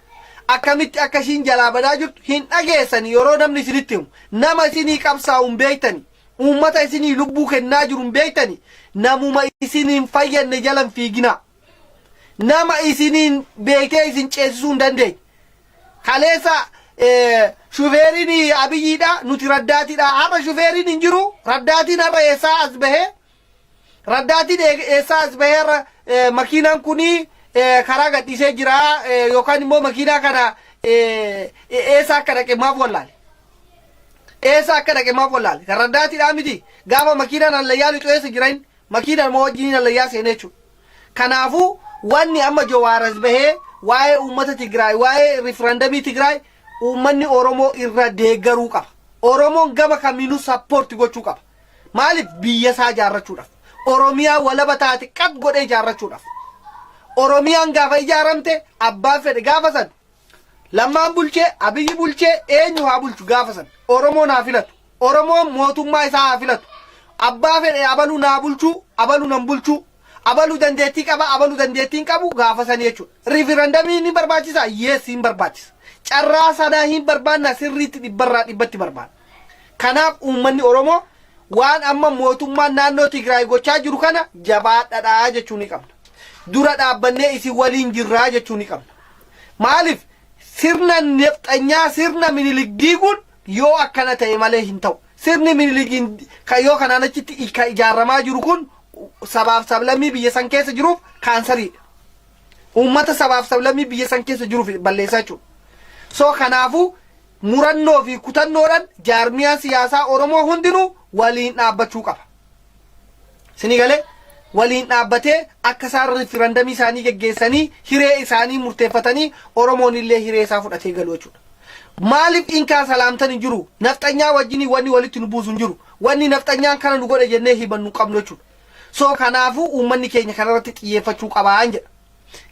akkamitti akka ishiin jalaa badaa jirtu hin dhageessani. Yeroo namni isinitti himu, nama isinii qabsaa'u hin beektani, uummata isinii lubbuu kennaa jiru hin beektani. Namuma isin hin fayyadne jala hin fiiginaa. Nama isiniin beektee isin ceesisuu hin dandeenye. Kaleessa shufeeriin Abiyyiidha, nuti raddaatiidha. Har'a shufeeriin hin jiru. Raddaatiin har'a eessaa as bahee? Raddaatiin eessaa as bahee har'a Makiinaan kun karaa gadhiisee jira yookaan immoo makiinaa kana eessa akka dhaqe maaf wallaale? Eessa akka dhaqe maaf wallaale? Kan raddaatiidhaa miti. Gaafa makiinaan hallayyaa lixu eessa jira inni? Makiinaan moo wajjiniin hallayyaa seenee jechuudha. Kanaafuu wanni amma Jawaaras bahee waa'ee uummata Tigraay, waa'ee riifirandamii Tigraay uummanni Oromoo irra deeggaruu qaba. Oromoon gama kamiinuu support gochuu qaba. Maaliif? Biyya isaa ijaarrachuudhaaf. Oromiyaa walaba taate qat godhee ijaarrachuudhaaf. Oromiyaan gaafa ijaaramte abbaan fedhe gaafa san Lammaan bulchee, Abiyyi bulchee, eenyu haa bulchu gaafa san. Oromoon haa filatu. Oromoon mootummaa isaa haa filatu. Abbaa fedhe abaluu naa bulchuu, abaluu nan bulchuu. Abaluu dandeettii qaba, abaluu dandeettii hin qabu gaafa sanii jechuudha. Riifirandamii ni barbaachisa? Yes, hin barbaachisa. Carraa sanaa hin barbaanna, sirriitti dhibbarraa dhibbatti barbaanna. Kanaaf uummanni Oromoo waan amma mootummaan naannoo Tigraay gochaa jiru kana jabaadhadhaa jechuu ni qabna. Dura dhaabbannee isin waliin jirraa jechuu ni qabna. Maaliif? Sirna nefxanyaa, sirna Minilik diiguun yoo akkana ta'e malee hin ta'u. Sirni Minilikiin kan yoo kanaan achitti kan ijaaramaa jiru kun sabaaf sablammii biyya san keessa jiruuf kaansariidha. Uummata sabaaf sablammii biyya san keessa jiruuf balleessaa jechuudha. So kanaafuu murannoo fi kutannoodhaan jaarmiyaan siyaasaa Oromoo hundinuu waliin dhaabbachuu qaba. Isinii galee? Waliin dhaabbatee akka isaan riifirandamii isaanii geggeessanii hiree isaanii murteeffatanii Oromoon illee hiree isaa fudhatee galu jechuudha. Maaliif inkaa salaamtan hin jiru? Nafxanyaa wajjin wanni walitti nu buusu hin jiru. Wanni nafxanyaan kana nu godhe jennee himannu hin qabnu jechuudha. So kanaafuu uummanni keenya kanarratti xiyyeeffachuu qabaan jedha.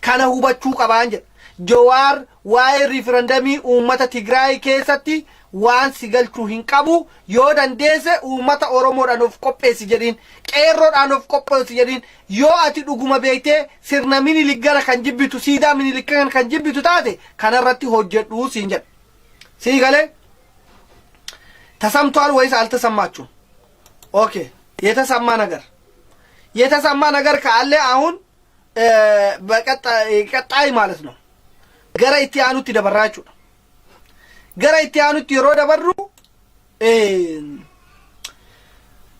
Kana hubachuu qabaan jedha. Jawaar waa'ee riifirandamii uummata Tigraay keessatti waan si galchuu hin qabu. Yoo dandeesse uummata Oromoodhaan of qopheessi jedhiin. Qeerroodhaan of qopheessi jedhiin. Yoo ati dhuguma beektee sirna Minilik gara kan jibbitu, siidaa Minilik kan kan jibbitu taate, kanarratti hojjedhu siin jedha. Sii galee? ተሰምቷል ወይስ አልተሰማችሁም? Okay, የተሰማ ነገር የተሰማ ነገር ካለ አሁን በቀጣይ ማለት ነው gara itti aanutti dabarraa jechuudha. Gara itti aanutti yeroo dabarru,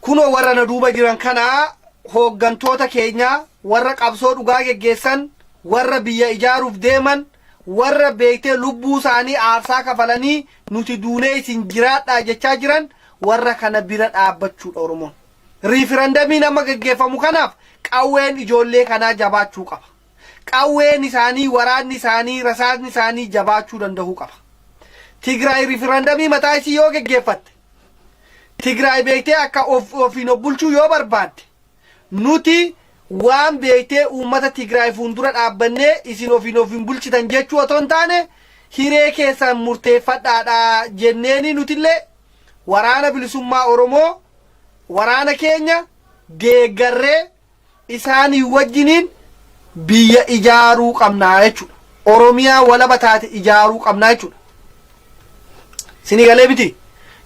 kunoo warra na duuba jiran kanaa, hooggantoota keenyaa, warra qabsoo dhugaa geggeessan, warra biyya ijaaruuf deeman, warra beektee lubbuu isaanii aarsaa kafalanii nuti duunee isin jiraadhaa jechaa jiran, warra kana bira dhaabbachuudha Oromoon. Riifirandamiin amma geggeeffamu kanaaf qawween ijoollee kanaa jabaachuu qaba. Qawween isaanii, waraanni isaanii, rasaasni isaanii jabaachuu danda'uu qaba. Tigraay riifirandamii mataa isii yoo geggeeffatte, Tigraay beektee akka of ofiin of bulchuu yoo barbaadde, nuti waan beektee uummata Tigraay fuuldura dhaabbannee isin ofiin ofiin bulchitan jechuu otoo hin taane, hiree keessan murteeffadhaadha jenneeni nutillee Waraana Bilisummaa Oromoo, waraana keenya deeggarree isaanii wajjiniin biyya ijaaruu qabnaa jechuudha. Oromiyaa walaba taate ijaaruu qabnaa jechuudha. Sinii galee miti?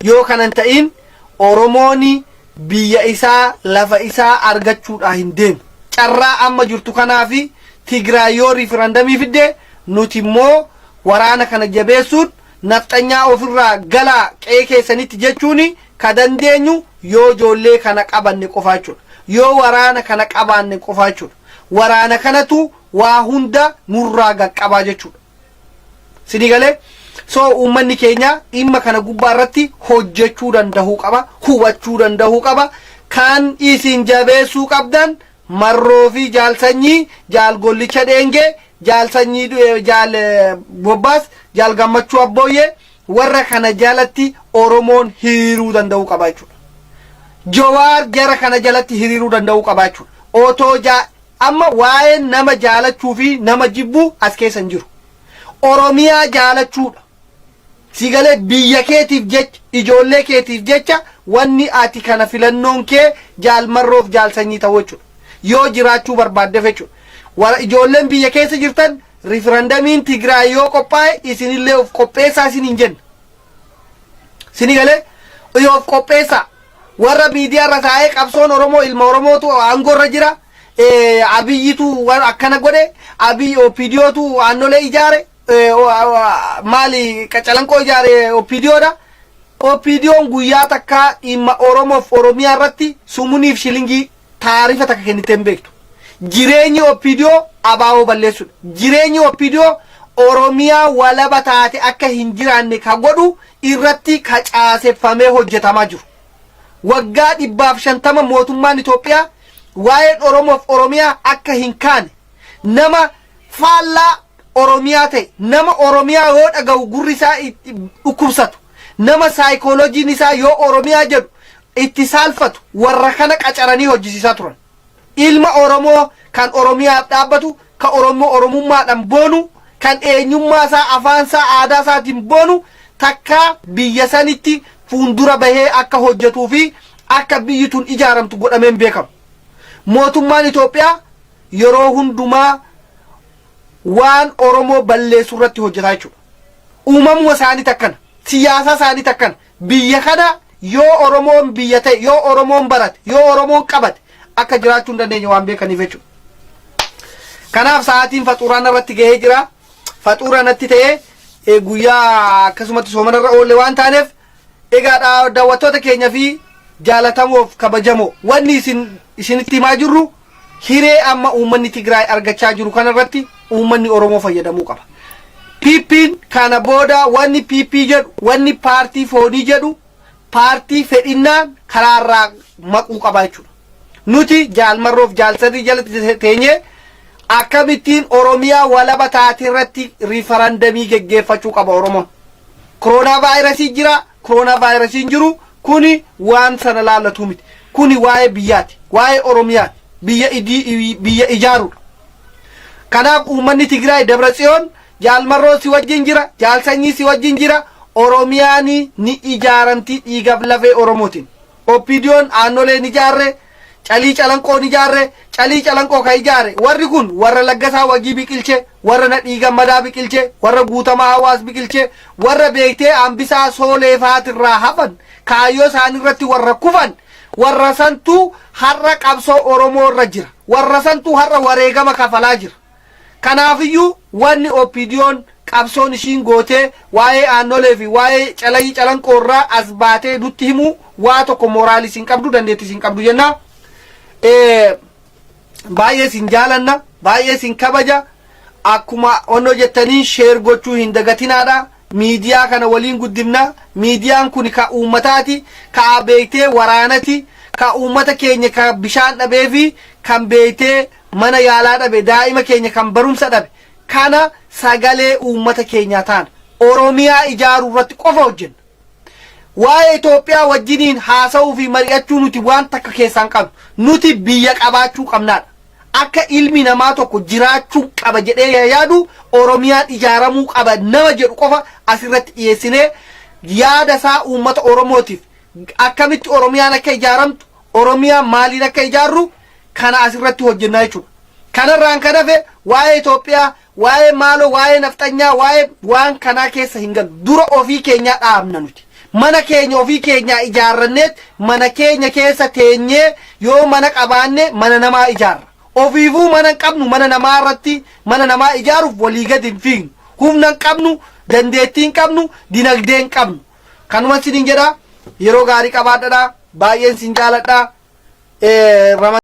Yoo kanan ta'in Oromooni biyya isaa, lafa isaa argachuudhaa hin deemu. Carraa amma jirtu kanaafi Tigraay yoo riifirandamii fidde, nuti immoo waraana kana jabeessuun nafxanyaa ofirraa galaa qe'ee keessanitti jechuun ka dandeenyu yoo ijoollee kana qabanne qofaa jechuudha. Yoo waraana kana qabaanne qofaa jechuudha. Waraana kanatu waa hunda nurraa gaqqabaa jechuudha. Sinii galee? So uummanni keenya dhimma kana gubbaa irratti hojjechuu danda'uu qaba, hubachuu danda'uu qaba. Kan isin jabeessuu qabdan Marroo fi Jaal Sanyii, Jaal Gollicha Dheengee, Jaal Sanyii, Jaal Bobbaas, Jaal Gammachuu Abbooyyee, warra kana jalatti Oromoon hiriiruu danda'uu qaba jechuudha. Jawaar jara kana jalatti hiriiruu danda'uu qaba jechuudha. Otoo jaa amma waa'een nama jaalachuu fi nama jibbuu as keessa hin jiru. Oromiyaa jaalachuudha. Si galee? Biyya keetiif jecha, ijoollee keetiif jecha, wanni ati kana filannoon kee Jaal Marroof Jaal Sanyii ta'uu jechuudha. Yoo jiraachuu barbaaddeef jechuudha. Warra ijoolleen biyya keessa jirtan, riifirandamiin Tigraay yoo qophaa'e isinillee of qopheessaa isin hin jenna. Sini galee? Yoo of qopheessaa. Warra miidiyaa irra taa'ee qabsoon Oromoo, ilma Oromootu aangoo irra jira. Abiyyitu waan akkana godhe, Abiy OPDOtu aannolee ijaare, maali, qacalanqoo ijaare OPDOdha. OPDOn guyyaa takkaa dhimma Oromoof Oromiyaa irratti sumuniif shilingii taarifa takka kennitee hin beektu. Jireenyi OPDO ABO balleessuudha. Jireenyi OPDO Oromiyaa walaba taate akka hin jiraanne ka godhu irratti ka caaseffamee hojjetamaa jiru. Waggaa 150 mootummaan Itoophiyaa waa'een Oromoof Oromiyaa akka hin kaane, nama faallaa Oromiyaa ta'e, nama Oromiyaa yoo dhaga'u gurri isaa itti dhukkubsatu, nama saayikooloojiin isaa yoo Oromiyaa jedhu itti saalfatu, warra kana qacaranii hojjisiisaa turan. Ilma Oromoo kan Oromiyaaf dhaabbatu, kan Oromoo Oromummaadhaan boonu, kan eenyummaa isaa, afaan isaa, aadaa isaatiin boonu takka biyya sanitti fuuldura bahee akka hojjetuu fi akka biyyi tun ijaaramtu godhameen beekamu. Mootummaan Itoophiyaa yeroo hundumaa waan Oromoo balleessu irratti hojjetaa jechuudha. Uumamuma isaanii akkana, siyaasa isaanii akkana. Biyya kana yoo Oromoon biyya ta'e, yoo Oromoon barate, yoo Oromoon qabate akka jiraachuu hin dandeenye waan beekaniif jechuudha. Kanaaf sa'aatiin faxuuraan irratti gahee jira. Faxuura natti ta'ee guyyaa akkasumatti soomana irra oolle waan taaneef, egaa daawwattoota keenya fi jaalatamoof kabajamoo, wanni isin isinitti himaa jirru, hiree amma uummanni Tigraay argachaa jiru kanarratti uummanni Oromoo fayyadamuu qaba. PP'n kana booda, wanni PP jedhu, wanni paartii foonii jedhu, paartii fedhinnaan karaarraa maquu qaba jechuudha. Nuti jaalmarroof jaalsadii jalatti teenyee akkamittiin Oromiyaa walaba taate irratti riifarandamii geggeeffachuu qaba Oromoon. Koronaa vaayirasii jira, koronaa vaayirasiin jiru kuni waan sana laallatu miti. Kuni waa'ee biyyaati, waa'ee Oromiyaati, biyya idii biyya ijaaruudha. Kanaaf uummanni Tigraay, Dabra Tsiyoon, jaalmarroo si wajjin jira, jaalsanyii si wajjin jira, Oromiyaan ni ijaaramti dhiigaaf lafee Oromootiin. OPDO'n Aannolee ni ijaarre, Calii Calanqoo ni ijaarre, Calii Calanqoo kan ijaare warri kun warra Laggasaa Wagii biqilche, warra Nadhii Gammadaa biqilche, warra Guutamaa Hawaas biqilche, warra beektee Hambisaa Soolee faatirraa hafan, kaayyoo isaanii irratti warra kufan, warra santuu har'a qabsoo Oromoo irra jira. Warra santuu har'a wareegama kafalaa jira. Kanaafiyyuu wanni OPDO'n qabsoon ishiin gootee waa'ee Aannolee fi waa'ee Calayii Calanqoo irraa as baatee nutti himuu waa tokko mooraalii siin qabdu, dandeettii siin qabdu jenna. Baay'ee siin jaalanna, baay'ee siin kabaja. Akkuma onnoo jettanii share gochuu hin dagatinaadha. Miidiyaa kana waliin guddifna. Miidiyaan kun ka uummataati, ka beektee waraanati, ka uummata keenya ka bishaan dhabee fi kan beektee mana yaalaa dhabe, daa'ima keenya kan barumsa dhabe kana sagalee uummata keenyaa taana. Oromiyaa ijaaruu irratti qofa hojjenna. Waa'ee Itoophiyaa wajjiniin haasa'uu fi mari'achuu nuti waan takka keessaan qabnu. Nuti biyya qabaachuu qabnaadha. Akka ilmi namaa tokko jiraachuu qaba jedhee yaadu, Oromiyaan ijaaramuu qaba nama jedhu qofa asirratti dhiyeessinee, yaada isaa uummata Oromootiif akkamitti Oromiyaan akka ijaaramtu, Oromiyaan maaliin akka ijaarru kana asirratti hojjennaa jechuudha. Kanarraan kan hafe waa'ee Itoophiyaa, waa'ee maaloo, waa'ee nafxanyaa, waa'ee waan kanaa keessa hin galu. Dura ofii keenyaa dhaabna nuti. Mana keenya ofii keenyaa ijaarranneet mana keenya keessa teenyee, yoo mana qabaanne mana namaa ijaarra. Ofiifuu mana hin qabnu, mana namaa irratti mana namaa ijaaruuf walii gadi hin fiignu. Humna hin qabnu, dandeettii hin qabnu, dinagdee hin qabnu. Kanuma isiniin jedha, yeroo gaarii qabaadhadha. Baay'een sin jaaladha.